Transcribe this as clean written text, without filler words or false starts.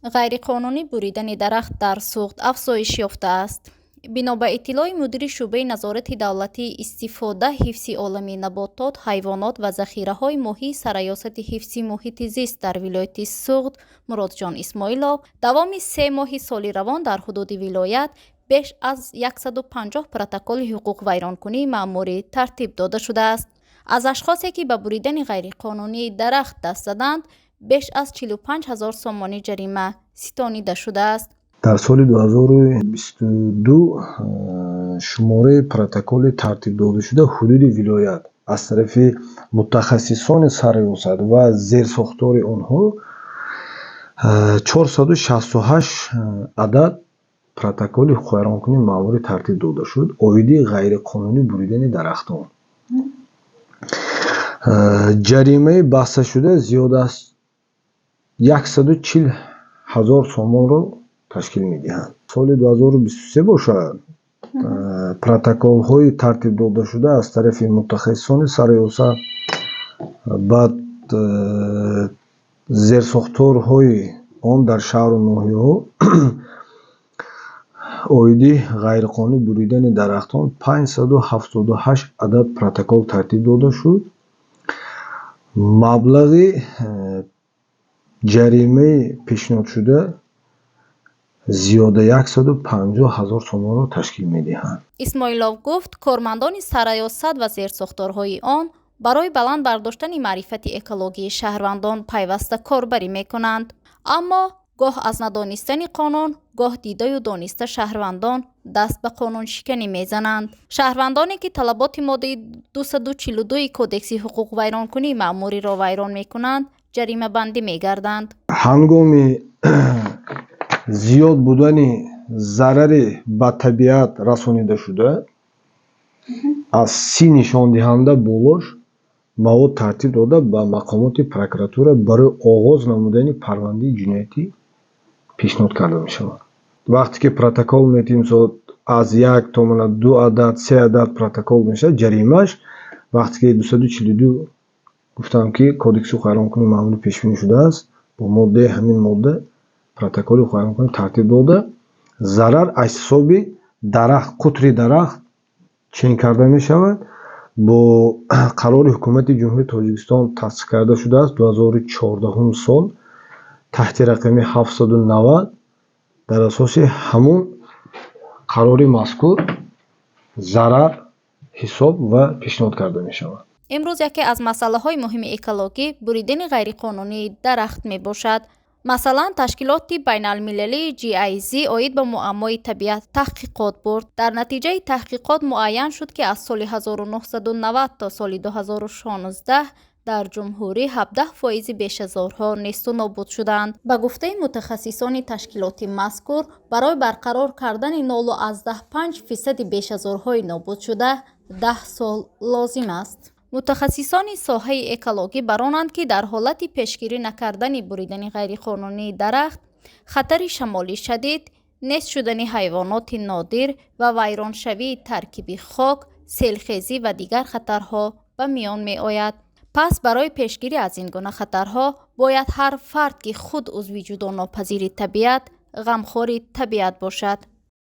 Ғайриқонунӣ буридани дарахт дар Суғд афзоиш ёфтааст. Бино ба иттилои мудири шӯъбаи назорати давлатии истифода, ҳифзи олами наботот, ҳайвонот ва захираҳои моҳии Сарраёсати ҳифзи муҳити зист дар вилояти Суғд Муродҷон Исмоилов, давоми 3 моҳи соли равон дар ҳудуди вилоят беш аз 150 протоколи ҳуқуқвайронкунии маъмурӣ тартиб дода шудааст. Аз ашхосе, ки ба буридани ғайриқонунии дарахт даст заданд, беш аз 45 ҳазор сомонӣ ҷарима ситонида шудааст. Дар соли 2022 шумораи протоколи тартиб додашуда ҳудуди вилоят аз тарафи мутахассисони сарриёсат ва зерсохтори онҳо 468 адад протоколи ҳуқуқвайронкунии маъмурӣ тартиб дода шуд оиди ғайриқонунӣ буридани дарахтон. Ҷаримаи басташуда зиёд аз 140 ҳазор сомонро ташкил медиҳанд. Соли 2023 бошад, протоколҳои тартиб додашуда аз тарафи мутахассисони сарриёсат, баъд зерсохторҳои он дар шаҳру ноҳияҳо оиди ғайриқонунӣ буридани дарахтон 578 адад протокол тартиб дода шуд. Маблағи ҷаримаи пешниҳодшуда зиёда 150 ҳазор сомонро ташкил медиҳанд. Исмоилов гуфт, кормандони сарраёсат ва зерсохторҳои он барои баланд бардоштани маърифати экологии шаҳрвандон пайваста корбарӣ мекунанд, аммо гоҳ аз надонистани қонун, гоҳ дидаю дониста шаҳрвандон даст ба қонуншиканӣ мезананд. Шаҳрвандоне, ки талаботи моддаи 242 Кодекси ҳуқуқвайронкунии маъмуриро вайрон мекунанд, ҷаримабандӣ мегарданд. Ҳангоми зиёд будани зарари ба табиат расонидашуда аз 30 нишондиҳанда болош, мавод тартиб дода, ба мақомоти прокуратура барои оғоз намудани парвандаи ҷиноятӣ пешниҳод карда мешавад. Вақте ки протокол метиҳем, аз як то мана ду адад, се адад протокол мешавад. Ҷаримаш, вақте ки 242 гуфтам, ки Кодекси ҳуқуқвайронкунии маъмурӣ пешбинӣ шудааст, бо моддаи ҳамин модда протоколи ҳуқуқвайронкунӣ тартиб дода, зарар аз ҳисоби дарахт, қутри дарахт чен карда мешавад. Бо қарори Ҳукумати Ҷумҳурии Тоҷикистон тасдиқ карда шудааст 2014 сол таҳти рақами 790. Дар асоси ҳамун қарори мазкур зарар ҳисоб ва пешниҳод карда мешавад. Имрӯз яке аз масъалаҳои муҳими экологӣ буридани ғайриқонунии дарахт мебошад. Масалан, ташкилоти байналмилалии GIZ оид ба муаммои табиат таҳқиқот бурд. Дар натиҷаи таҳқиқот муайян шуд, ки аз соли 1990 то соли 2016 дар ҷумҳурӣ 17 фоизи бешазорҳо несту нобуд шуданд. Ба гуфтаи мутахассисони ташкилоти мазкур, барои барқарор кардани 0,5 фисади бешазорҳои нобудшуда 10 сол лозим аст. Мутахассисони соҳаи экологӣ баронанд, ки дар ҳолати пешгирӣ накардани буридани ғайриқонунии дарахт, хатари шамоли шадид, нест шудани ҳайвоноти нодир ва вайроншавии таркиби хок, селхезӣ ва дигар хатарҳо ба миён меояд. Пас барои пешгирӣ аз ин гуна хатарҳо бояд ҳар фард, ки худ узви ҷудонопазири табиат, ғамхори табиат бошад.